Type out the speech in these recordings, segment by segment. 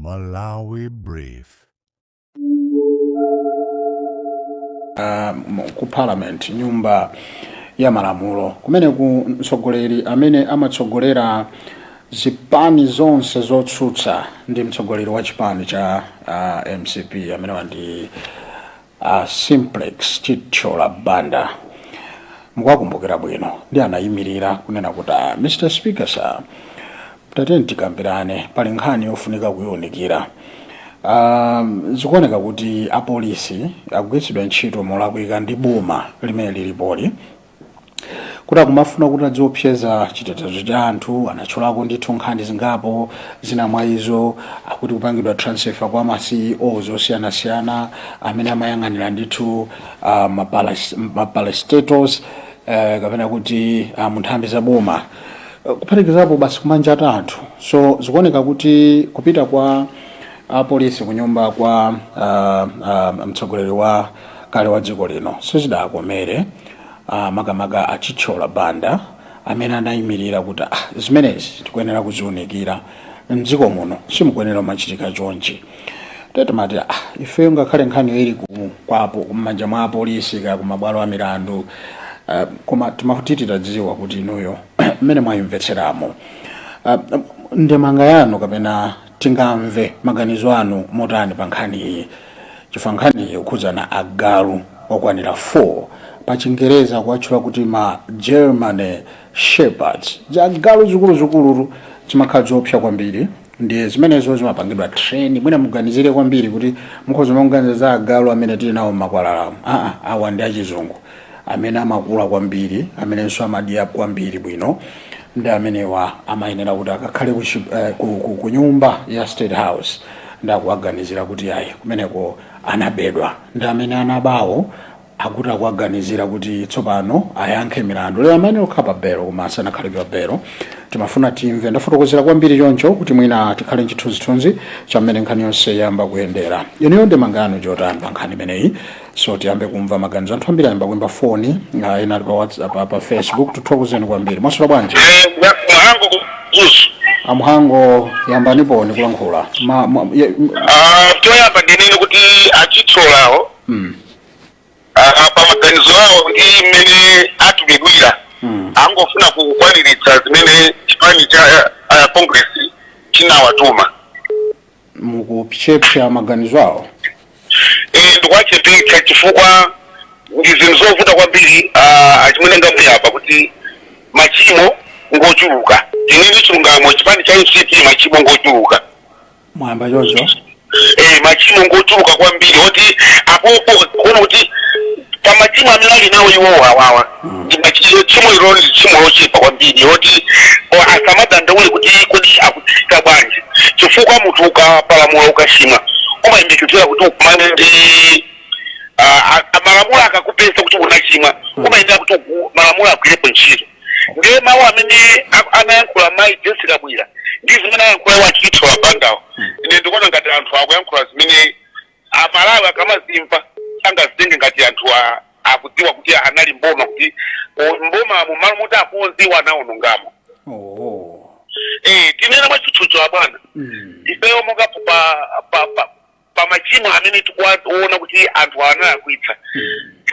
Malawi Brief. Ku parliament, nyumba ya malamulo, kumene ku mtsogoleri amene amatsogolera zipani zonse zotsutsa ndi mtsogoleri wa chipani cha MCP, amenewa ndi Simplex Chithyola Banda. Mukuwakumbukira bwino, ndi anayimirira kunena kuti, "Mr Speaker sir, tatiyeni tikambirane, pali nkhani yofunika kuyiwunikira. Zikuoneka kuti apolisi akugwiritsidwa ntchito molakwika ndi boma limene lilipoli, kuti akumafuna kuti adziopseza chitetezo cha anthu." Anatchulako ndithu nkhani zingapo, zina mwa izo akuti kupangidwa transfer kwa ma CEO zosiyanasiyana amene amayang'anira ndithu ma parastatals, kapena kuti mu nthambi za boma, kuphatikizapo basi kumanjata anthu. So zikuoneka kuti kupita kwa apolisi kunyumba kwa mtsogoleri wa kale wa dziko lino sizidakomere makamaka a Chithyola Banda, amene anayimirira kuti, "Zimenezi tikuyenera kuziunikira, mdziko muno simukuyenera kumachitika chonchi." Tetimati ifeyo ngakhale nkhani ili kwapo kumanja mwa apolisi ka kumabwalo a milandu, koma timati titadziwa kuti inuyo mmene mwayimvetseramo, ndemanga yanu kapena tingamve maganizo anu motani pa nkhani iyi, chifukwa nkhani iyi ikukhudzana agalu okwanira 4, pa Chingereza kuwatchula kuti ma German Shepherds, agalu zikuluzikulutu zimakhala zoopsa kwambiri, ndiye zimenezo zimapangidwa train. Mwina muganizire kwambiri kuti mukhoza muganiza za agalu amene tili nawo mmakwalalamu. Aa, awa ndi achizungu amene amakula kwambiri, amenenso amadya kwambiri bwino, ndi amenewa amayenera kuti akakhale ku nyumba ya State House. Ndi akuwaganizira kuti ayi, kumeneko anabedwa, ndi amene anabawo akuti akuwaganizira kuti tsopano ayankhe milandu. Lero amene okhala pa belo, koma asanakhale pa belo, timafuna timve. Ndafotokozera kwambiri choncho kuti mwina tikhale nchithunzithunzi chamene nkhani yonse yamba kuyendera. Inuyo ndemanga yanu chotani pa nkhani imeneyi? So tiyambe kumva maganizo. Anthu ambiri ayamba kuimba foni, ena ali pa WhatsApp, pa Facebook. Tuthokozeni kwambiri. Mwaswera bwanji? Mhango kuzuzu. Amhango, yambaniponi kulankhula. Choyamba ndinene kuti achithyolawo pa maganizo awo ndi mmene atumidwira, angofuna kukwaniritsa zimene chipani cha Congress chinawatuma. Mukuchepsa maganizo awo? Ndikuwachepetsa chifukwa ndi zinthu zovuta kwambiri, achimwene ngamuyapa kuti machimo ngochuluka. Tinene chilungamo, chipani cha MCP machimo ngochuluka. Mwayamba choncho? Machimo ngochuluka kwambiri, oti apopo kuona kuti pa machimo amene ali nawo iwowo awawa ndi machimo, tchimo ilo ndi tchimo lochepa kwambiri, oti asamadandaule kuti kodi akutsika bwanji, chifukwa munthu ukapalamula, ukachimwa, umayembekezera kuti ukumane ndi malamulo. Akakupeza kuti unachimwa, umayenera kuti malamulo agwirepo ntchito. Ndiye mawu amene anayankhula mayi Jessica Bwira ndi zimene ayankhula iwo achithyola Bandawo, ine ndikuona ngati anthu akuyankhula zimene Amalawi akamazimva sangazitenge ngati anthu akudziwa kuti anali mboma, kuti mboma mumalo moti akonze anawonongamo. Tinena mwachitchutcho abwana, ifeyo monga pa machimo amene tikuwaona kuti anthu analakwitsa,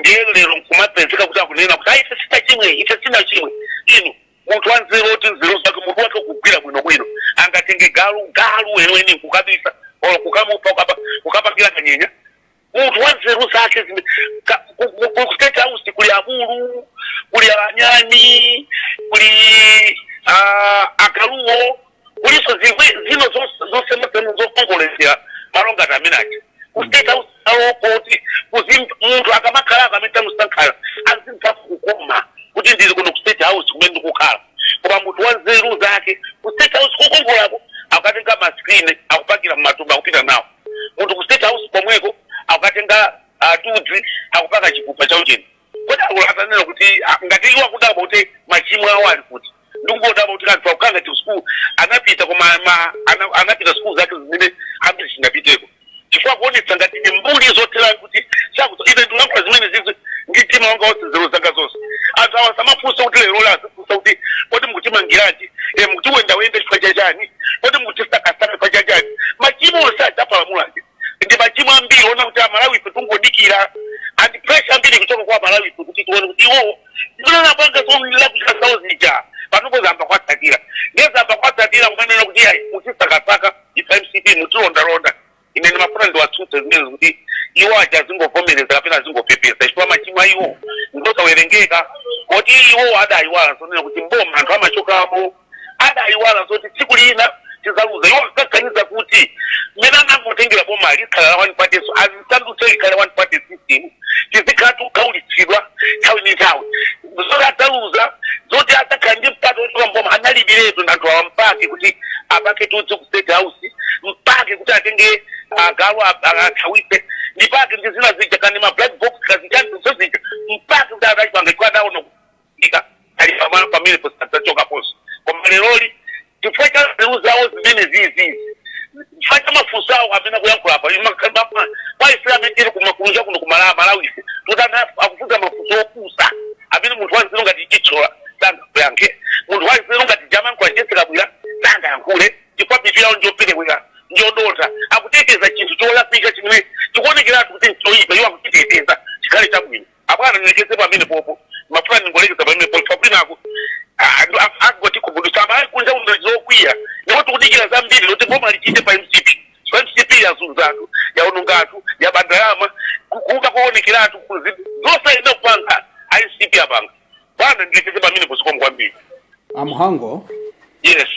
ndiye lero nkumapezeka kuti akunena kuti ayi, ife sitachimwe, ife sinachimwe. Inu, munthu wanzeru oti nzeru zake, munthu wake kugwira bwinobwino, angatenge galu, galu weniweni, kukabisa olo kukamupha, kukapangira kanyenya? Munthu wa nzeru zake ku State House kuli abulu, kuli anyani, kuli agaluwo, kulinso zimwe zino zonse zokongoletsera malo ngati amene aja ku State House, aloko kuti munthu akamakhala, akameta musankhala, azimva kukoma kuti ndili kuno ku State House kumene ndikukhala. Koma munthu wa nzeru zake, ku State House kukongolako akatenga ma screen, akupakira mmatumba, akupita nawo. Munthu ku State House komweko akatenga atudzi, akupaka chipupa chaucheni. Kodi akulu atanena kuti ngati iwo akudabwa kuti machimo awo ali kuti, ndikungodabwa kuti anthu akukhala ngati school anapita, koma anapita school zake zimene ambiri sinapiteko, chifukwa kuonetsa ngati ni mbuli zothera kuti chakuti ine ndikulankhula zimene zizi ndi mtima wanga wonse, nzeru zanga zonse. Anthu awa samafunsa kuti lero azifunsa kuti kodi mukutimangiranji, mukutiwendawenda chifukwa chachani, kodi mukutisakasaka chifukwa chachani? Machimo. ufulu kwa Malawi kuti tione kuti iwowo zimene anapanga zolakwika zawo zija panopo zamba kwatsatira, ndiye zamba kwatsatira kumanena kuti ayi, mutisakasaka ife MCP, mutilondalonda. Ine ndimafuna ndiwatsutse zimene kuti iwo aja azingovomereza kapena azingopepesa, chifukwa machimo iwo ndosawerengeka, koti iwo adayiwala zonena kuti mboma anthu amachokamo, adayiwala zoti tsiku lina tizaluza. Iwo akaganiza kuti mmene anangotengera boma likhala la one party, so azisandutse likhale one party system, tizikhala tikukhaulitsidwa nthawi ndi nthawi. Zoti adzaluza, zoti adzakhala ndi mpata wochoka mboma analibiretu. Anthu awa mpake kuti apake tudzi ku State House, mpake kuti atenge agalu athawitse, ndipake ndi zina zija kani ma black box kazichani zonse zija, mpake kuti adachipanga chifukwa adaona kuika ali pamene posadzachokaponso. Koma leroli, chifukwa cha nzeru zawo zimene zizizi, chifukwa cha mafunso awo amene akuyankhula apa, kwa ife amene tili kumakunja kuno kumalawi Malawi ife kuti anthu akufunsa mafunso opusa amene munthu wanzeru ngati Chithyola sangakuyankhe, munthu wanzeru ngati Jamankhula Jessie Kabwila sangayankhule, chifukwa mitu yawo njoperewera, njodotha. Akuteteza chinthu cholakwika chimene chikuonekeratu kuti nchoyipa, iwo akuchiteteza chikhale chabwino. Abwana, ndilekeze pamene popo, mafuna ndingolekeza pamene popo. Kwinako agoti kubudisa Amalawi kunja kuno zokwiya, ndipo tikudikira zambiri loti boma lichite pa MCP. So MCP yazunza anthu, yaononga anthu, yabandalama, kuba kuonekeratu, zosayenda kupanga MCP apanga. Bwana, ndilekeze pamene posikomu kwambiri. Amhango. Yes.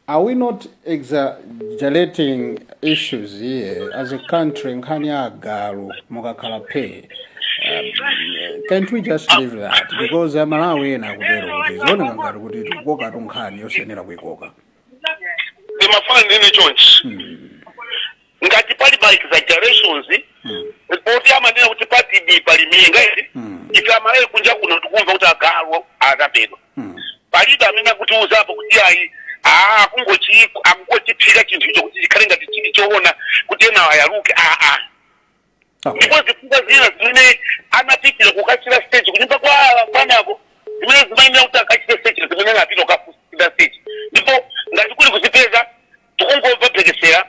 Are we not exaggerating issues here as a country? Nkhani ya agalu mukakhala phe, can't we just leave that? Because Amalawi ena akutero kuti zioneka ngati kuti tikukokatu nkhani yosayenera kuikoka. Ndimafuna ndine chonchi: ngati pali ma exaggerations, poti amanena kuti patidi pali minga iti, ife Amalawi kunja kuno tikumva kuti agalu akapedwa, palibe amene akutiuzapo kuti ayi, akungochiphika chinthu icho kuti chikhale ngati chili choona kuti ena ayaluke, aa. Ndipo zifukwa zina zimene anapitira kukachita search kunyumba kwa bwanako, zimene zimayenera kuti akachite search, zimene anapita kukachita search, ndipo ngati kuli kuzipeza, tikungomva phekesera.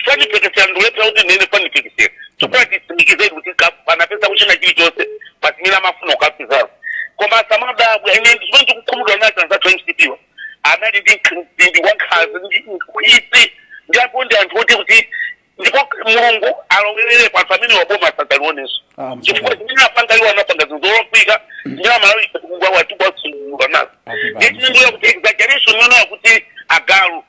Fani phekesera, ndikulephera kuti nene fani phekesera, chifukwa titsimikizeni kuti anapeza kuchina chilichonse pa zimene amafuna kukapezako. Koma asamadabwa, ine chimene ndikukhumudwa nacho, anzathu MCP wa anali ndi ndi wankhanza ndi nkhwidzi ndi apo ndi anthu oti kuti, ndipo Mulungu alowererepo anthu amene waboma asadzalionenso, Ah, chifukwa zimene apanga iwo, anapanga zinthu zolakwika zimene Amalawi ife tikugwawa tikwatsungulula nazo. Okay, Ndiye kuti exaggeration yonayo kuti agalu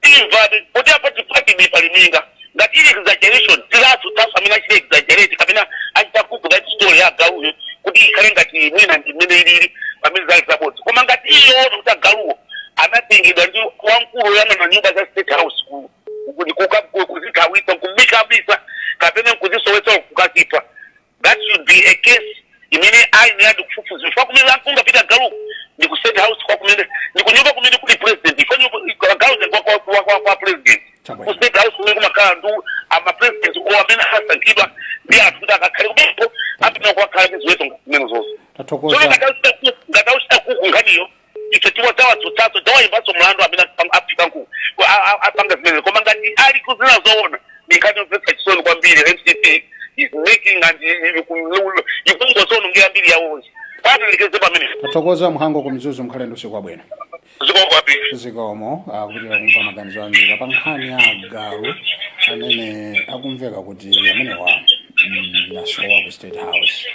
imva kuti apa tipatidi paliminga, ngati ili exaggeration, tilatsutsaso amene achita exaggerate kapena achita cook that story ya agaluyo kuti ikhale ngati mwina ndi mmene ilili pamene zali zabodza. Koma ngati iyoona kuti agaluwo anatengedwa ndi wamkulu woyang'ana nyumba za State House kuzithawitsa, kubikabisa kapena kuzisowetsa kukazipha, that should be a case imene ayenera kufufuza, chifukwa kumene akungapita galuko ndi ku State House, kwa kumene ndi kunyumba kumene kuli president. Ifo nyumba galu kwa president. Chabwino. Ku State House kumene kumakhala ndu ama president o amene asankhidwa ndi anthu kuti akakhale kumeneko, apita kukakhala ndi ziweto zimene zonse. Tathokoza. Tsono ngati auchita cook nkhaniyo, ife tiwo tawatsutsaso, tawayimbanso mlandu amene aphika nkuku, apanga zimenezo. Koma ngati ali kuzina zoona, ni nkhani yomvetsa chisoni kwambiri. MCP is making and ikungozonongera mbiri yawonse. Patilekeze pamene. Tathokoza Mhango kumzuzu, mkhale ndi usiku wabwino. Zikomo kwambiri. Zikomo. Akupitira kumva maganizo ambiri pa nkhani ya agalu amene akumveka kuti amenewa asowa ku State House,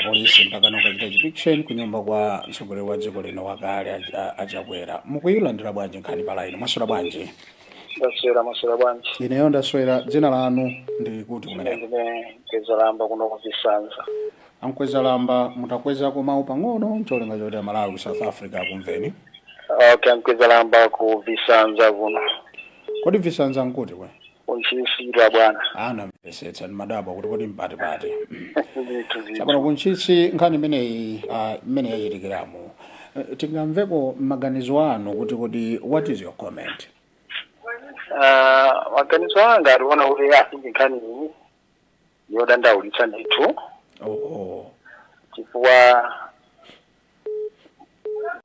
apolisi mpaka nokachita eviction kunyumba kwa mtsogoleri wa dziko lino wakale Achakwera. Mukuyilandira bwanji nkhani pa line? Mwaswera bwanji? Ndaswera, maswera bwanji? Ineyo ndaswera. Dzina lanu ndi kuti kumeneko? Ndine Mkwezalamba kuno kuvisanza. Amkwezalamba, mutakwezako mawu pang'ono ncholinga choti Amalawi ku South Africa akumveni. Okay, Mkwezalamba ku Visanza kuno. Kodi Visanza nkuti kwe? Kuntchisitwa, bwana. Anamvetsetsa, ndi madabwa kuti kodi mpatipati. Ndithu zithu. Chabwino, kuntchisi nkhani imeneyi imene yachitikiramo, tingamveko maganizo anu kuti what is your comment? Ah, maganizo anga ationa kuti asinji nkhani iyi yodandaulitsa ndithu, Oh. chifukwa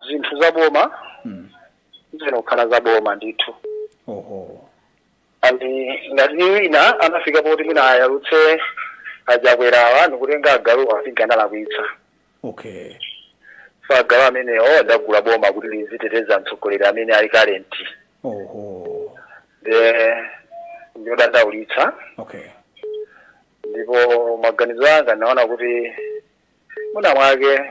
zinthu zaboma zino kukhala zaboma ndithu. Oho. And ngati wina anafika poti mwina ayalutse Achakwerawa ndikutenga agalu afika analakwitsa. So agalu amenewo adagula boma kuti liziteteza mtsogoleri amene ali current. De ndiodandaulitsa. Ndipo maganizo anga naona kuti mwina mwake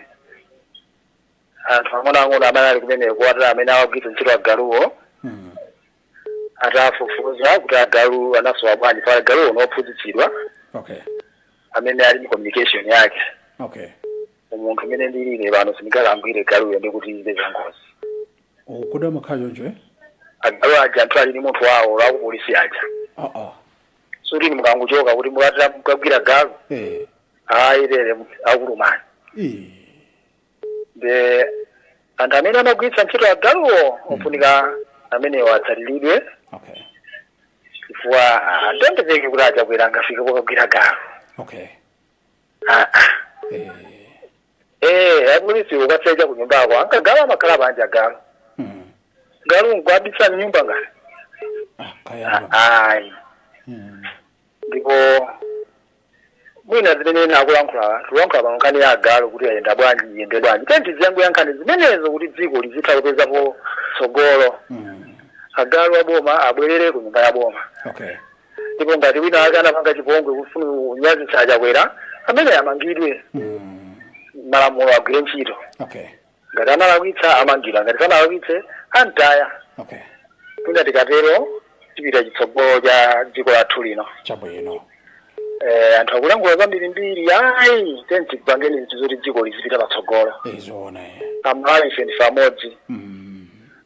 anthu ang'onoang'ono amene ali kumeneko ati amene awagwiritsa ntchito agaluwo atafufuza kuti agalu anasowa bwanji, pa agaluwo nophunzitsidwa amene ali ndi communication yake. Munthu umene ndilile pano sindingalangwire galuyo ndi kuti ipeza ngozi. Kodi amakhala choncho, eh? Agalu aja anthu ali ndi munthu wawo lakupolisi aja. Suti mukanguchoka kuti mukatira mukagwira galu, ayi, lere akulumani. De anthu amene amagwiritsa ntchito agaluwo ofunika amenewo atsatiridwe, chifukwa atendezeke kuti Achakwera angafike pokagwira galu. Ah, ah. Apolisi ukasecha kunyumbako ankagalu amakhala panja galu. Galu nkuabisa mnyumba ngati? Ah, kaya. Ayi. Ndipo mwina zimene nakulankhula, tikulankhula pano nkhani ya agalu kuti ayenda bwanji, iyende bwanji, tenti ziyangu ya nkhani zimenezo kuti dziko lizitha kupezapo tsogolo. Agalu aboma abwerere ku nyumba ya boma. Ndipo ngati wina ake anapanga chipongwe kufuna kunyazitsa Achakwera, amene amangidwe. Malamulo agwire ntchito. Ngati analakwitsa amangidwa, ngati sanalakwitse antaya. Mwina tikatero tipita chitsogolo cha dziko lathu lino. Chabwino. Anthu akulankhula zambirimbiri, ayi, tenti tipangeni zinthu zoti dziko lizipita patsogolo. Zoona, eh. Amalawi ife ndife amodzi.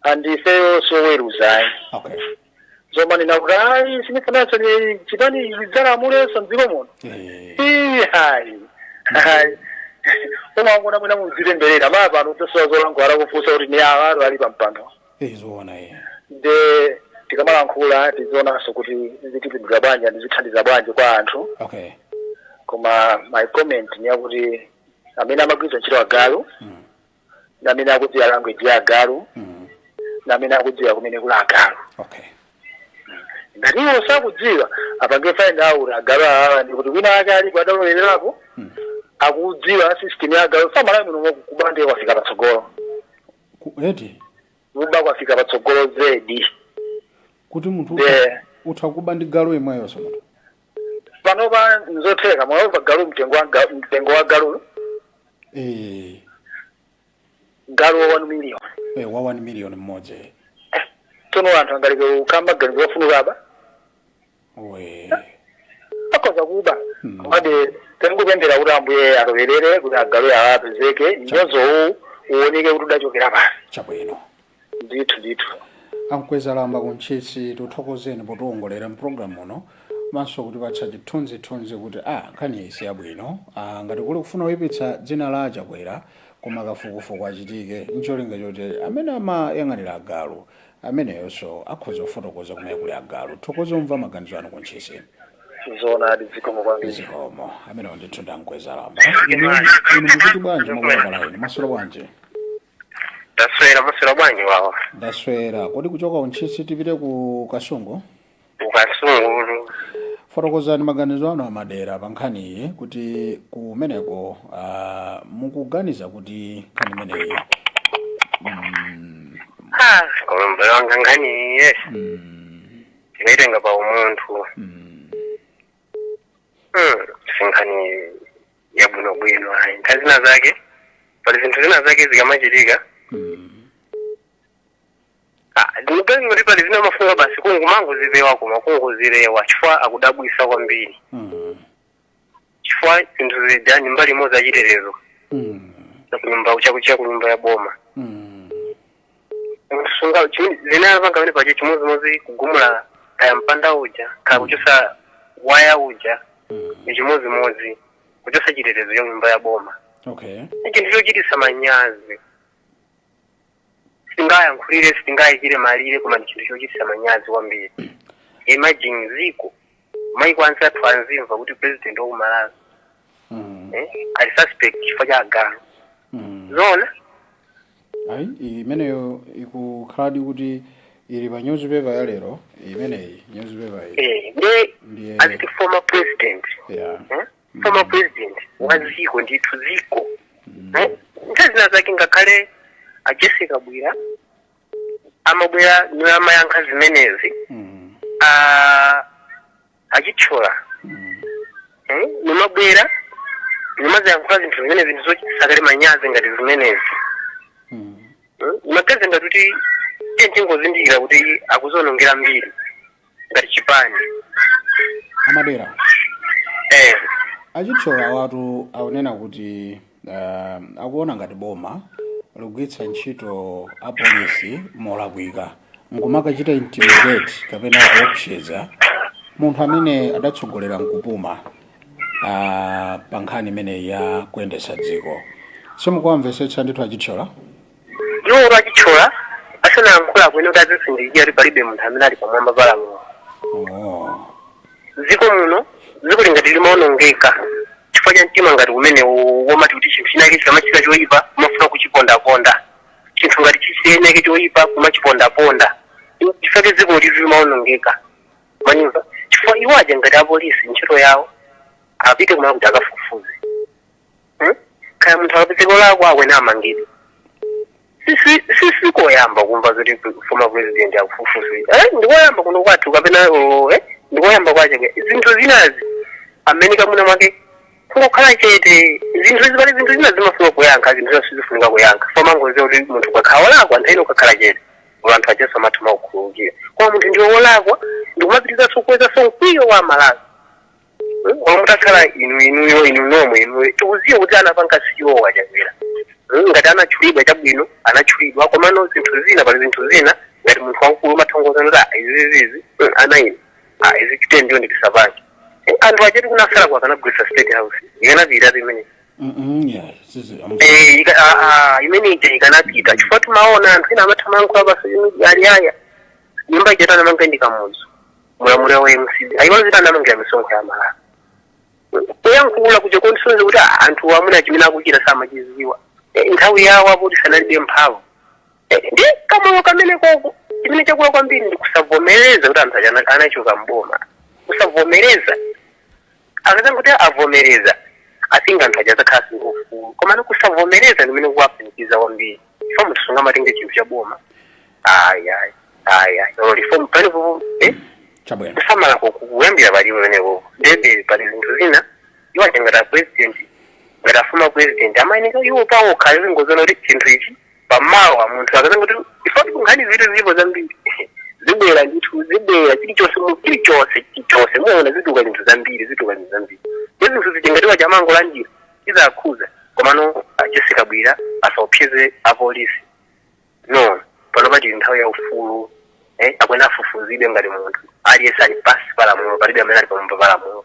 Andifeyo soweruza, ayi. Zomanena kuti ayi, sinifunanso chipani lidzalamulenso mdziko muno. Ii, hayi hayi, umangona mwina mudzitemberera maya pano udzasowa zolankhula kufunsa kuti ni awa atu ali pampando. Zoona, eh. Nde tikamalankhula tizionanso kuti zitipindula bwanji, ndizithandiza bwanji kwa anthu. Koma my comment ni yakuti amene amagwiritsa ntchito agalu na amene akudziwa language ya agalu na amene akudziwa kumene kuli agalu, ngati iwo sakudziwa apange find out agalu awa, ndi kuti wina ake alipo adalowererapo akudziwa system ya agalu. Samalawi muno kuba ndiye kwafika patsogolo. Eti? Kuba kwafika patsogolo zedi. Kuti munthu utha kuba ndi galu imweyonso munthu? Panopa nzotheka. Moreover galu mtengo wa galu, galu wa 1 million. Wa 1 million mmodzi, eh. Tsono anthu angaleke kukamba ganizo ofunika aba? We. Akhoza kuba. Komabe tengupemphera kuti Ambuye alowerere kuti agalu awa apezeke, mnyozowu uoneke kuti udachokera pasi. Chabwino. Ndithu ndithu. Ankweza lamba kuntchisi, tuthokozeni potiwongolera mpulogalamu muno, maso kutipatsa chithunzithunzi kuti nkhani iyi si yabwino. Ngati kuli kufuna kuyipitsa dzina la Achakwera, koma kafukufuku achitike ncholinga choti amene amayang'anira agalu ameneyonso akhoza kufotokoza kumene kuli agalu. Thokoza umva maganizo anu kuntchisi. Zoonadi, zikomo kwambiri. Zikomo. Amenewo ndithu ndankweza lamba. Inu mukuti bwanji mwakuti palaini? Maswera bwanji? Taswera. Maswera bwanji wawa? Ndaswera. Kodi kuchoka kuntchisi tipite ku Kasungu? Ukasungulu. Fotokozani maganizo anu amadera pa nkhani iyi, kuti kumeneko mukuganiza kuti nkhani imeneyi Koma mbale wanga, nkhani iyi tikaitenga pa umunthu, si nkhani yabwinobwino ayi. Nthawi zina zake pali zinthu zina zake zikamachitika, ndikuganiza kuti pali zina mafunga basi kungumangozipewa, koma kungozilewa, chifukwa akudabwisa kwambiri, chifukwa zinthu zija ni mbali imodzi yachitetezo chakunyumba chakuchia kunyumba ya boma. Sunga zinapanga pamene pache chimodzimodzi kugumula kaya mpanda uja, kaya kuchosa waya uja, ni chimodzimodzi kuchosa chitetezo cha nyumba ya boma. Ni chinthu chochitisa manyazi, sitingayankhulire, sitingayikire malire, koma ndi chinthu chochitisa manyazi kwambiri. Imagine ziko maiko ansi athu anzimva kuti president wa kumalawi ali suspect chifukwa cha agalu. Zona? Ayi, imeneyo ikukhaladi kuti ili pa newspaper ya lero imeneyi, newspaper iyi. Ndiye Ndiye aziti former president. Former president wa dziko ndithu, dziko. Nthawi zina zake ngakhale a Jessie Kabwila amabwera niwe amayankha zimenezi, achithyola, nimabwera nimaziyankhula zinthu zimene zinthu zochititsa manyazi ngati zimenezi. Magazi ngati kuti tiye tingozindikira kuti akuzonongera mbiri ngati chipani. Amadera. Eh. Achithyola watu akunena kuti akuona ngati boma likugwiritsa ntchito apolisi molakwika nkumakachita intimidate kapena kuopseza munthu amene adatsogolera nkupuma pa nkhani imeneyi ya kuyendetsa dziko. Simukuwamvetsetsa ndithu achithyola? Iwo achithyola asanayankhula bwino kuti azisindikira kuti palibe munthu amene ali pamwamba pa lamulo. Dziko muno, dziko lingati limaonongeka chifukwa cha mtima ngati umene womati kuti chinthu chinake chikamachita choyipa kumafuna kuchipondaponda, chinthu ngati chichinake choyipa kumachipondaponda, chifukwa dziko lili limaonongeka. Manimva? Chifukwa iwo aja ngati apolisi, ntchito yawo apite kumala kuti akafufuze. Kaya munthu akapezeka olakwa, akwena amangidwe. Sisikoyamba kumva zoti former president akufufuza, eh, ndikoyamba kuno kwathu kapena, oh, eh, ndikoyamba kwache. Zinthu zinazi amene kamuna mwake kungokhala chete. Zinthu izi, pali zinthu zina zimafuna kuyankha, zinthu zina sizifunika kuyankha. Fomangoziwa kuti munthu ukakhala wolakwa, nthawi ino ukakhala chete, anthu acheso amathu makukhululukira. Koma munthu ndiwe wolakwa, ndikumapitirizaso kukwezanso mkwiyo wa Malawi. Omwe mutakhala inu, inuyo, inu nomwe, inu tikuziwa kuti anapanga siwo achakwera. Ngati anatchulidwa, chabwino, anatchulidwa. Komano zinthu zina, pali zinthu zina ngati munthu wamkulu umathongozana kuti, "Ah, izi izi, ana ine, ah, izi chite ndiyo nditisapange." Anthu acheti kunasala kwa akanagulitsa State House, ikanapita imene. Yeah, Eh, imene ija ikanapita, chifukwa timaona anthu ena amathamankhula pa social media ali aya nyumba ija tanamanga ndi Kamuzu, mulamuliro wa MCP, ayiwala ziti anamangira misonkho ya Malawi. Kuyankhula kuja kondisunze kuti, ah, anthu amuna chimene akuchita samachiziwa. Nthawi yawo apo sanalibe mphamvu. Ndi kamoyo kamene koko chimene chakula kwambiri ndi kusavomereza kuti anthu aja anachoka mboma. Kusavomereza, akazanguti avomereza, asinga anthu aja azakhala singofulu. Koma kusavomereza ndimene kuwapanikiza kwambiri, chifukwa munthu sungamatenge chinthu cha boma. Ayi, ayi, ayi, ayi, olo reform pamenepo, eh. Chabwino. Kusamala kuyambira palipo pamenepo. Ndebe pali zinthu zina iwo aja ngati a president, ngati a former president, amayeneka iwo pawokha zingozona kuti chinthu ichi pamawa munthu akazanga kuti ifati nkhani zitu zilipo zambiri, zibwera ndithu, zibwera chilichonse, chilichonse, chilichonse muona zituka zinthu zambiri, zituka zinthu zambiri. Ndi zinthu zija ngati wachamangolandira izakhuza. Komano a Jessie Kabwila asaopseze apolisi, no. Pano pati nthawi ya ufulu, eh, akwena afufuzidwe ngati munthu aliyense ali pasi pa lamulo, palibe amene ali pamwamba pa lamulo.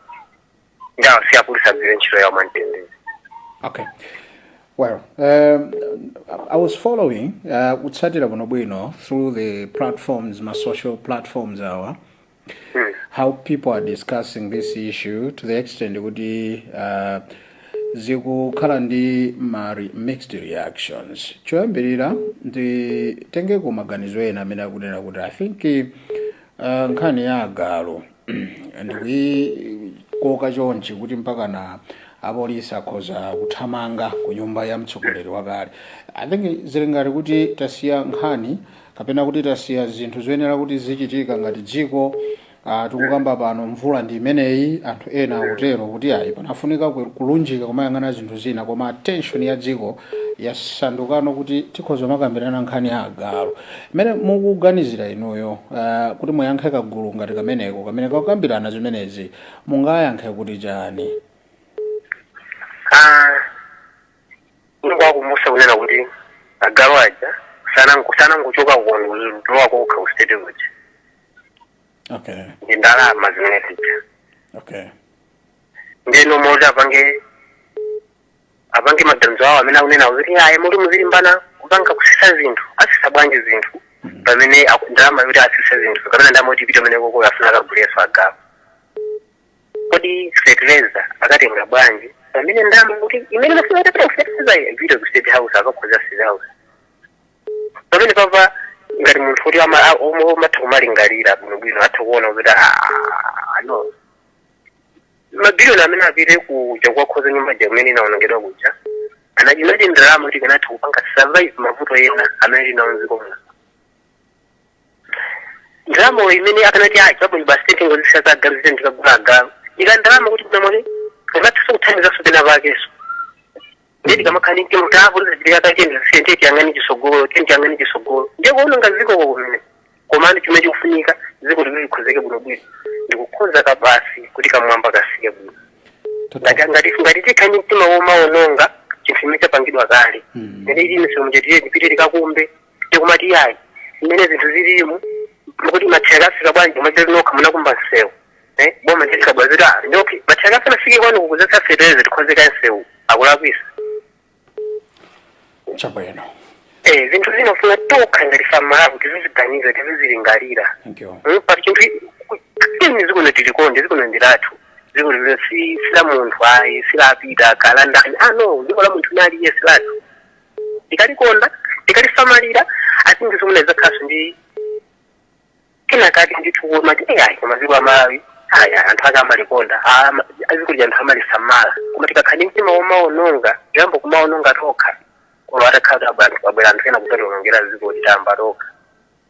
Ndawo si apolisi agwire ntchito yawo mwamtendere. Okay. Well, I was following kutsatira bwinobwino through the platforms, my social platforms awa, how people are discussing this issue to the extent kuti zikukhala ndi ma mixed reactions. Choyambirira, nditengeko maganizo ena amene akunena kuti I think nkhani ya agalu ndikuyikoka chonchi kuti mpaka na apolisi akhoza kuthamanga ku nyumba ya mtsogoleri wakale, I think zili ngati kuti tasiya nkhani kapena kuti tasiya zinthu zoyenera kuti zichitika ngati dziko. Tikukamba pano mvula ndi imeneyi. Anthu ena akutero kuti ayi, panafunika kulunjika kumayang'ana zinthu zina, koma attention ya dziko yasandukano kuti tikhoza makambirana nkhani ya agalu. Imene mukuganizira inuyo, kuti muyankhe kagulu ngati kameneko kamene kakukambirana zimenezi, mungayankhe kuti chani? Ah, ndikwakumbusa kunena kuti agalu aja sanangochoka kulowa kokha ku State kuja. Ndi ndalama zimene zija. Ndeno moti apange maganizo awo amene akunena kuti ayi, moti muzilimbana kupanga kusisa zinthu, asisa bwanji zinthu pamene ndalama yoti asise zinthu kapena ndalama yoti ipite amene koko afuna akaguleso agalu? Kodi fertilizer akatenga bwanji pamene ndalama kuti imene mafuna kuti apita ku fertilizer ipite ku State House, akakhoza State House? Pamene papa ngati munthu kuti omwe umatha kumalingalira bwinobwino atha kuona kuti, ah, no. Mabiliyoni amene apite kuja kuwakhoza nyumba ja kumene inaonongedwa kuja anachinachi ndalama kuti ikanatha kupanga survive mavuto ena amene tinawo mdziko muno. Ndalama imene akanati ayi, chabwino, basi tingozisiya za agalu zite, ndikagula agalu, ika ndalama kuti kunamone ungathiso kuthandizanso pena pakeso. Ndiye tikamakhala ndi mtima kuti apo tizachitika kacheni, zisiye, ndiye tiyang'ane chisogolo, tiye tiyang'ane chisogolo, ndiye kuononga dziko kumene. Komano chimene chikufunika, dziko limene likhozeke bwinobwino, ndikukhoza kabasi kuti kamwamba kasike bwino. Ngati tikhale ndi mtima womaononga chinthu chimene chapangidwa kale, mmene ili misewu tiye tipite tikakumbe, tikumati yayi, mmene zinthu zilimu kuti matheka afika bwanji, kumachita nokha munakumba msewu, eh, boma ndiye tikabwazira, ah, ndi okay, matheka asanafike kwanu kukuzetsa fetereza, tikhozeka msewu, akulakwisa. Chabwino. Eh, zinthu zinofuna tokha ngati famalapo tiziziganiza, tizizilingalira. Thank you. Pati chinthu tini zikuno tilikonde, zikuno ndilathu, dziko lino si sila munthu ayi, silapita kala ndani, ah no, dziko la munthu naliye silathu. Tikalikonda, tikalisamalira, atingi zimene zakhaso ndi kenakati ndithu kumati ayi, koma dziko la Malawi aya, anthu ake amalikonda, aziko lija anthu amalisamala. Koma tikakhala ndi mtima womaononga, tiyamba kumaononga tokha. Koma atakhala kuti anthu abwera, anthu ena kudzatiwonongera dziko, titamba tokha,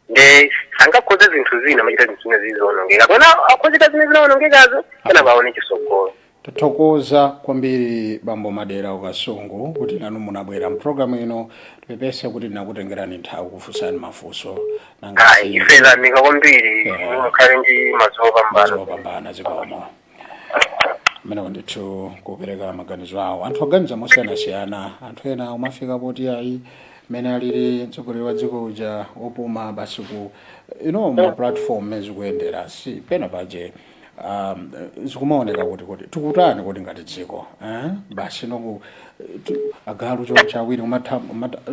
nde sangakhoze zinthu zina, machita zinthu zina zizionongeka, kona akhozeka zimene zinaonongekazo, kena paone chisogolo. Tathokoza kwambiri, Bambo Madera Ukasungu, kuti nanu munabwera mpulogalamu ino. Tipepese kuti ndinakutengerani nthawi kufunsani mafunso. Nanga Ayi, ife tayamika kwambiri. Mukhale ndi madzulo opambana. Madzulo opambana, zikomo. Amenewo ndithu kupereka maganizo awo. Anthu aganiza mosiyanasiyana. Anthu ena umafika poti ayi, mmene alili mtsogoleri wa dziko uja opuma basi ku ma platform mmene zikuyendera, si pena paje zikumaoneka kuti tikutani kuti ngati dziko, eh? Basi noku agalu choncha awiri umatha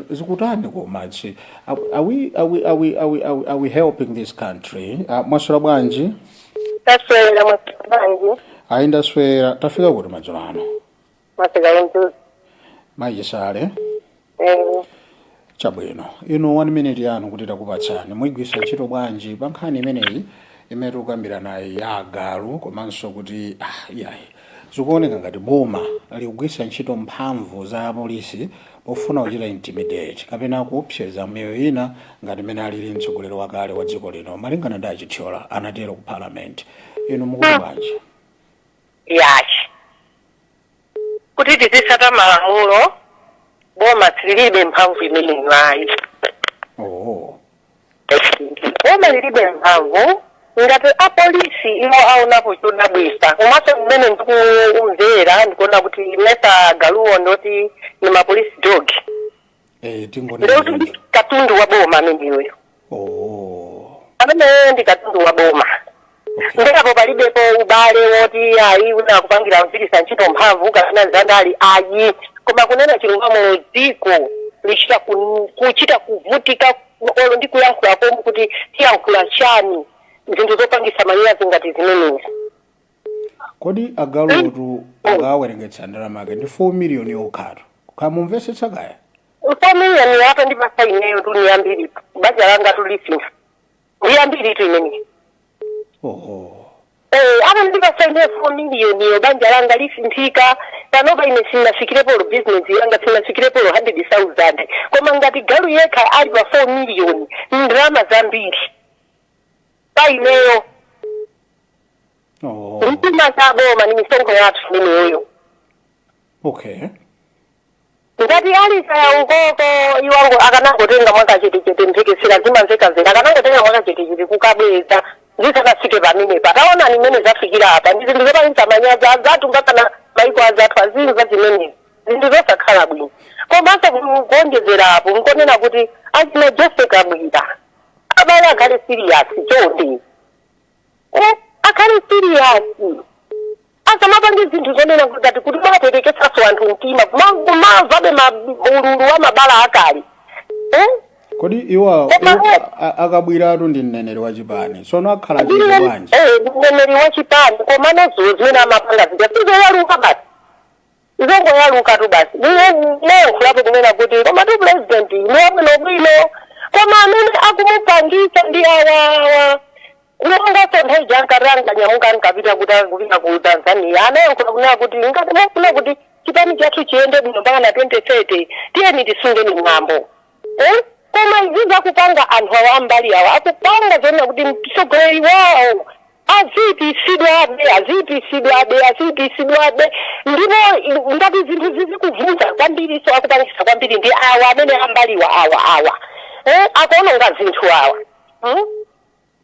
zikutani? Koma chi are we helping this country? Mwaswera bwanji? Taswera, mwaswera? Ayi, ndaswera. Tafika kuti madzulo ano? Mwafika Mzuzu. Mayisale. Eh. Chabwino, inu one minute yanu kuti takupatsani, muyigwisa ntchito bwanji pa nkhani imeneyi imene tikukambira naye ya agalu, komanso kuti ah, iyayi, zikuoneka ngati boma likugwisa ntchito mphamvu za polisi pofuna kuchita intimidate kapena kuopseza miyoyo ina, ngati mmene alili mtsogoleri wakale wa dziko lino, malingana ndi Achithyola anatero ku parliament? Inu mukuti bwanji? Yachi kuti tizitsata malamulo, boma lilibe mphamvu imeneyo ayi. Oh. Boma lilibe mphamvu. Ngati apolisi iwo aonapo chodabwisa, komanso mmene ndikumvera, ndikuona kuti mesa galuwo ndoti ni ma police dog. Eh, tingonena ndikuti ndi choncho. Katundu wa boma ameneyoyo. Oh. Ameneyo ndi katundu wa boma. Ndekapo palibepo ubale woti ayi, wina akupangira kugwiritsa ntchito mphamvu kapena zandali, ayi. Koma kunena chilungamo, dziko lichita kuchita kuvutika olo ndi kuyankhula komwe kuti tiyankhula chani, zinthu zopangisa manyazi ngati zimenezi. Kodi agalutu akawerengetsa ndalama yake ndi 4 million yokhatu, khamumvetsetsa kaya? 4 million yapo ndipasa ineyo tu ni yambiri, banja langa tulisintha, ndi yambiri tu imeneyi. Oho. Eh, apa ndipasa ine 4 million yo, banja langa lisinthika. Panopa ine sinafikirepo lo business yanga, sinafikirepo lo 100,000, koma ngati galu yekha ali pa 4 million, ndalama zambiri pa ineyo. Oh. Mtima za boma, ni misonkho yathu imeneyoyo. Ngati ali kaya ukoko, iwango akanangotenga mwakachetechete, mphekesera zimamvekamveka, akanangotenga mwakachetechete kukabweza zisakafike pamenepa. Taonani mmene zafikira apa, ndi zinthu zopangisa manyazi azathu, mpakana maiko azathu azimva zimenezi, zinthu zosakhala bwino. Komanso kuonjezera apo, nkonena kuti achina Jose Kabwira, abale, akhale serious chonde, eh, akhale serious, asamapange zinthu zonena ngati kuti mwaperekesaso anthu mtima kumamvabe ululu wa mabala akale, eh? Kodi iwo Koma- Akabwiratu ndi mneneri wa chipani, tsono akhala chete bwanji? Eh, mneneri wa chipani, koma nazo zimene amapanga zija sizoyaluka basi, izongoyaluka tu basi. Neyankhulapo kunena kuti koma tu president ni wabwinobwino, koma amene akumupangisa ndi awawa. Kulongaso nthawi ija ankati ankanyamuka ankapita kuti akupita ku Tanzania, anayankhula kunena kuti ngati mufuna kuti chipani chathu chiyende bwino mpaka na 2030, tiyeni tisungeni mwambo, eh? Koma izi zakupanga anthu awa ambali awa akupanga zonena kuti mtsogoleri wawo azipisidwabe, azipisidwabe, azipisidwabe. Ndipo ngati zinthu zizikuvuta kwambiriso, akupangisa kwambiri ndi awa amene ambaliwa awa awa, eh? Akuononga zinthu awa,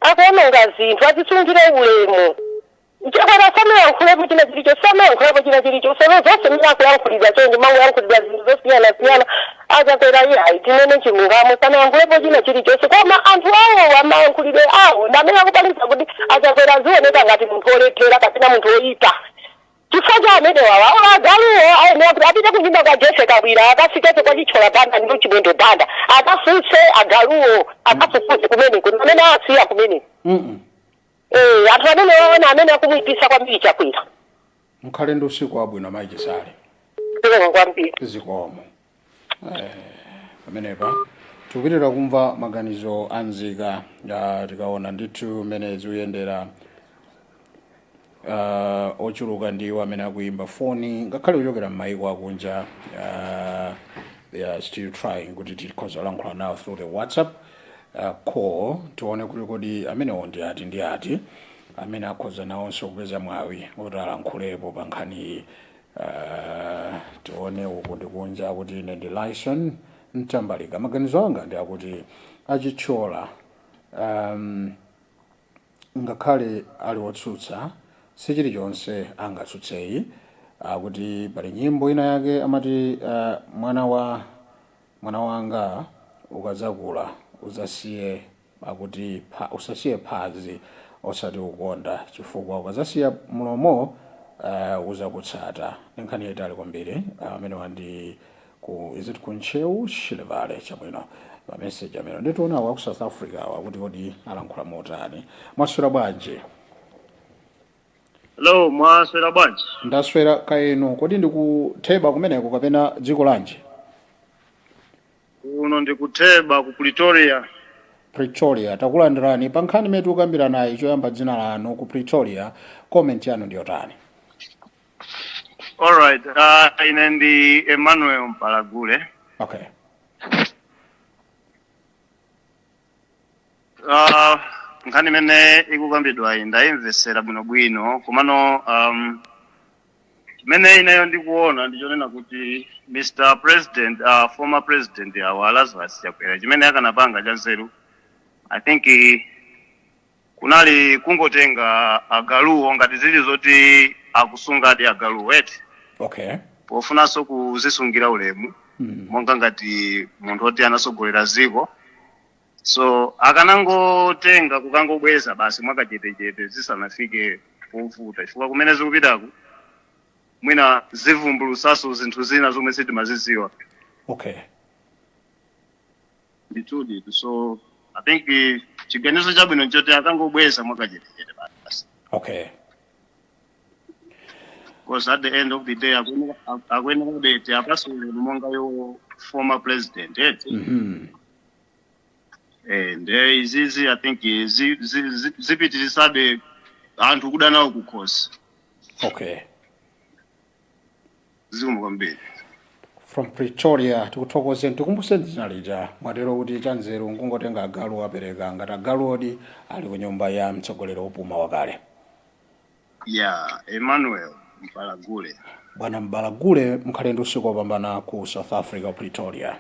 Akuononga zinthu. Azisungire ulemu. Chakwera samayankhulepo china chilichonse, samayankhulepo china chilichonse. Zonse mmene akuyankhulidwa chonje, mangoyankhulidwa zinthu zosiyanasiyana. Achakwera iyayi, tinene chilungamo, sanayankhulepo china chilichonse, koma anthu awowo amayankhulidwe awo ndi amene akupangisa kuti Achakwera azioneka ngati munthu olephera kapena munthu oyipa, chifukwa cha amenewawa. Awo agaluwo ayenera kuti apite kunyumba kwa Jesse Kabwira, akafikeko kwa Chithyola Banda ndi Chimwendo Banda, akafunse agaluwo, akafufuze kumeneko amene asiya kumeneko. Eh, anthu amene waona amene akumuyipisa kwambiri Chakwera. Mukhale ndi usiku wabwino, Mayi Chisale. Zikomo kwambiri. Zikomo. Pamenepa tikupitirira kumva maganizo a nzika. Tikaona ndithu mmene zikuyendera, ochuluka ndiwo amene akuimba foni ngakhale kuchokera m'mayiko akunja. They are still trying kuti tikhoza kulankhula nawo through the WhatsApp call. Tione kuti kodi amenewo ndi ati ndi ati amene akhoza nawonso kupeza mwawi kuti alankhulepo pa nkhaniyi. Tione uku ndikunja kuti ine ndi Lyson Mtambalika, maganizo anga ndi akuti Achithyola ngakhale ali otsutsa, si chilichonse angatsutseyi. Akuti pali nyimbo ina yake amati mwana wa mwana wanga ukadzakula uzasiye, akuti usasiye phazi osati ukonda, chifukwa ukadzasiya mlomo uzakutsata. Ndi nkhani yayitali kwambiri. Amenewa ndi ku, is it ku Ntcheu Shilevale? Chabwino, mameseji amene nditiona wa ku South Africa awa kuti kodi alankhula motani. Mwaswera bwanji? Hello, mwaswera bwanji? Ndaswera kaeno. Kodi ndikutheba kumeneko kapena dziko lanji? Kuno ndikutheba ku Pretoria. Pretoria, takulandirani pa nkhani imene tikukambira nayi. Choyamba dzina lanu, ku Pretoria comment yanu ndiyotani? Alright, ine ndi Emmanuel Mpalagule. Nkhani imene ikukambidwa iyi ndayimvesera bwinobwino, komano chimene ineyo ndikuona ndichonena kuti Mr President, former president awa Lazarus Chakwera, chimene akanapanga chanzeru, I think kunali kungotenga agaluwo ngati zili zoti akusungadi agaluwo eti, pofunanso kuzisungira ulemu monga ngati munthu oti anasogolera ziko. So akanangotenga kukangobweza basi mwakachetechete zisanafike povuta, chifukwa kumene zikupitaku mwina zivumbulusaso zinthu zina zomwe sitimaziziwa. Ndithudi, so I think chiganizo chabwino nchoti akangobweza mwakachetechete basi, because at the end of the day akuyenera tiapase ulemu monga yo former president eti. Nde izizi I think zipitirisabe anthu kuda nawo kukhosi. Zikomo kwambiri. From Pretoria tikuthokozeni. Tikumbuseni dzina lija. Mwatero kuti chanzeru nkungotenga agalu apereka ngati agaluodi ali ku nyumba ya mtsogoleri wopuma wakale. Yeah, Emmanuel Mpalagule. Bwana Mbalagule, mukhale ndi usiku wopambana ku South Africa, Pretoria.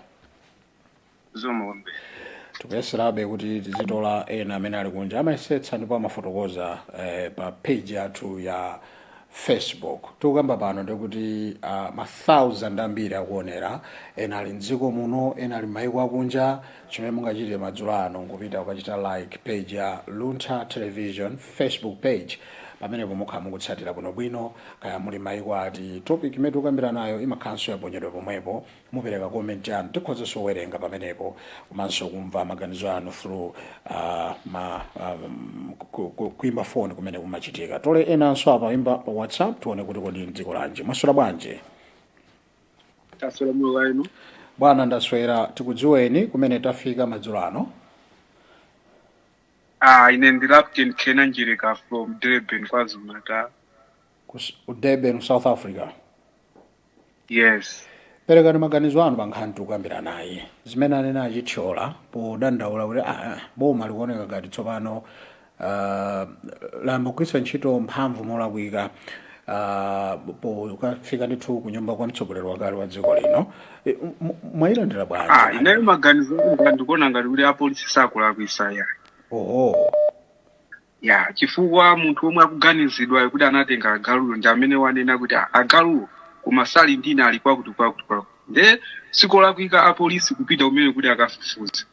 Zikomo kwambiri. Tikuyeserabe kuti tizitola ena amene ali kunja, amayesetsa ndipo amafotokoza pa page yathu ya Facebook. Tikukamba pano ndikuti ma thousand ambiri akuonera, ena ali mdziko muno, ena ali m'mayiko akunja. Chimene mungachite madzulo ano nkupita kukachita like page ya Luntha Television Facebook page. Pamenepo mukhala mukutsatira bwinobwino kaya muli mayiko ati. Topic imene tikukambira nayo imakhalanso yaponyedwa pomwepo. Mupereka comment yanu, tikhozanso kuwerenga pamenepo komanso kumva maganizo anu through kuimba phone kumene kumachitika. Tole enanso apa imba pa WhatsApp, tione kuti kodi mdziko lanji. Mwaswera bwanji? Taswera mulo inu? Bwana, ndaswera. Tikudziweni, kumene tafika madzulo ano? Ah, ine ndi Lapton Kena Njereka from Durban, KwaZulu Natal. Ku Durban, South Africa. Yes. Perekani maganizo anu pa nkhani tikukambira naye, zimene anena achithyola podandaula kuti boma likuoneka ngati tsopano layamba kugwiritsa ntchito mphamvu molakwika pokafika ndithu kunyumba kwa mtsogoleri wakale wa dziko lino. Mwayilandira bwanji? Ineyo maganizo anga ndikuona ngati kuti apolisi sakulakwisa ya. Oho. Ya, chifukwa munthu omwe akuganizidwa kuti anatenga agaluyo ndi amene wanena kuti agaluwo koma sali ndine, ali kwakuti kwakuti kwakuti, nde sikolakwika apolisi kupita kumene kuti akafufuze.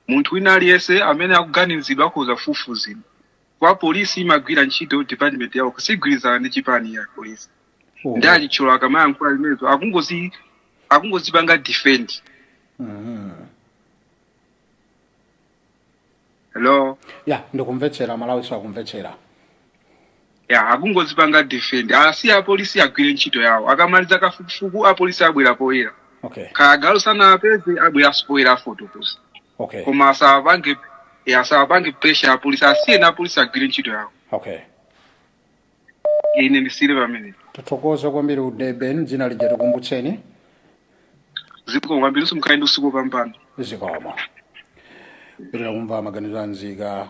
Munthu wina aliyense amene akuganizidwa akhoza kufufuzidwa. Kwa polisi imagwira ntchito department yawo, sigwirizana ndi chipani ya polisi. Ndi achithyola akamayankhula zimenezo akungozipanga defend. Hello? Ya, ndikumvetsera, Malawi sakumvetsera. Ya, akungozipanga defend. Asiye apolisi agwire ntchito yawo, akamaliza kafukufuku apolisi abwera poyera. Kaya agalu sanapeze, abweranso poyera afotokoza. Koma asapange pressure apolisi, asiyeni apolisi agwire ntchito yawo. Ine ndisiyire pamene. Tathokoza kwambiri ku Durban. Dzina lija tikumbutseni. Zikomo kwambiri, mukhale ndi usiku wopambana. Zikomo. Pitira kumva maganizo a nzika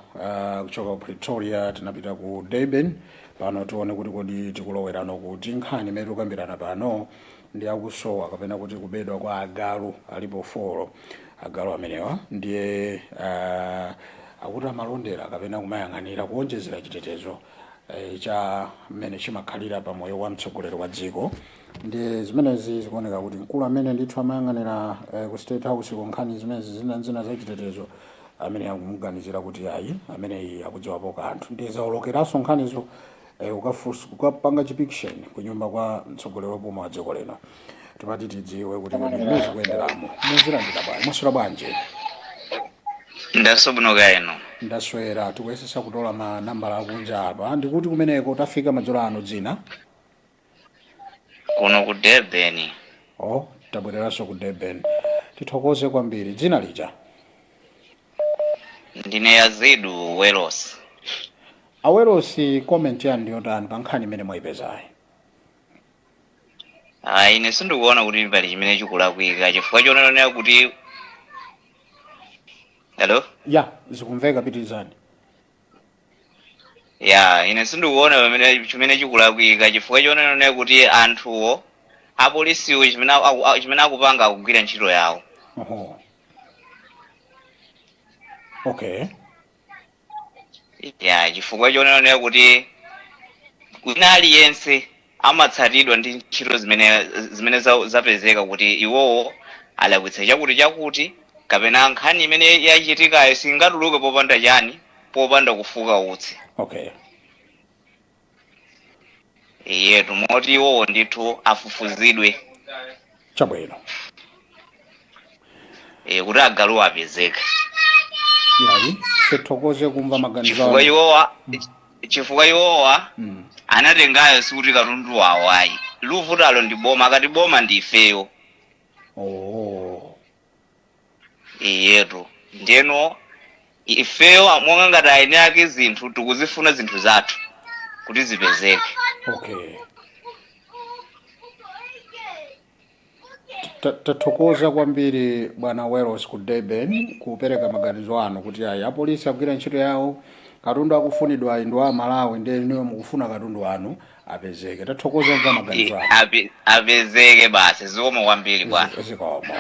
kuchoka ku Pretoria tinapita ku Durban. Pano tione kuti kodi tikulowerano kuti nkhani imene tikukambirana pano ndi akusowa kapena kuti kubedwa kwa agalu. Alipo 4 agalu amenewa, ndiye akuti amalondera kapena kumayang'anira kuonjezera chitetezo cha mmene chimakhalira pa moyo wa mtsogoleri wa dziko. Ndiye zimenezi zikuoneka kuti mkulu amene ndithu amayang'anira ku State House ku nkhani zimenezi zina zina za chitetezo, amene akumuganizira kuti ayi, ameneyi akudziwapo kanthu, ndiye zaolokeranso nkhanizo ukapanga chipikisheni ku nyumba kwa mtsogoleri wopuma wa dziko lino. Timati tidziwe kuti kodi mmene zikuyenderamo muzilandira bwanji? Mwaswera bwanji? Ndaswera bwino, kaya inu? Ndaswera. Tikuyesesa kutola manambala akunja apa. Ndikuti kumeneko tafika madzulo ano? Dzina? Kuno ku Durban. Oh, tabwereranso ku Durban. Tithokoze kwambiri. Dzina lija? Ndine Yazidu Welos. Awelosi, comment yanu ndiyotani pa nkhani imene mwayipezayi? Ah, ine sindikuona kuti pali chimene chikulakwika, chifukwa chonenera kuti, hello? Ya, zikumveka, pitirizani. Ya, ine sindikuona pamene chimene chikulakwika, chifukwa chonenera kuti anthuwo, apolisiwo, chimene akupanga, akugwira ntchito yawo. Oho, okay. Ya, chifukwa chonenera kuti wina aliyense amatsatidwa ndi ntchito zimene zapezeka kuti iwowo alakwitsa chakuti chakuti, kapena nkhani imene yachitikayo singatuluke popanda chani, popanda kufuka utsi. Iyetu moti iwowo ndithu afufuzidwe. Chabwino. Kuti agaluwo apezeke. Yayi, tithokoze kumva maganizo Chifukwa anu. Iwowa anatengayo sikuti katundu wawo ayi. Luvutalo ndi boma, akati boma ndi ifeyo. Iyetu ndeno ifeyo monga ngati aeni ake zinthu, tikuzifuna zinthu zathu kuti zipezeke. Okay. Tathokoza kwambiri bwana Wells ku Durban kupereka maganizo anu kuti ayi, apolisi agwira ntchito yawo, katundu akufunidwa ayi ndi wa Malawi, ndiye inuyo mukufuna katundu wanu apezeke. Tathokoza kumva maganizo anu. Apezeke basi. Zikomo kwambiri bwana. Zikomo.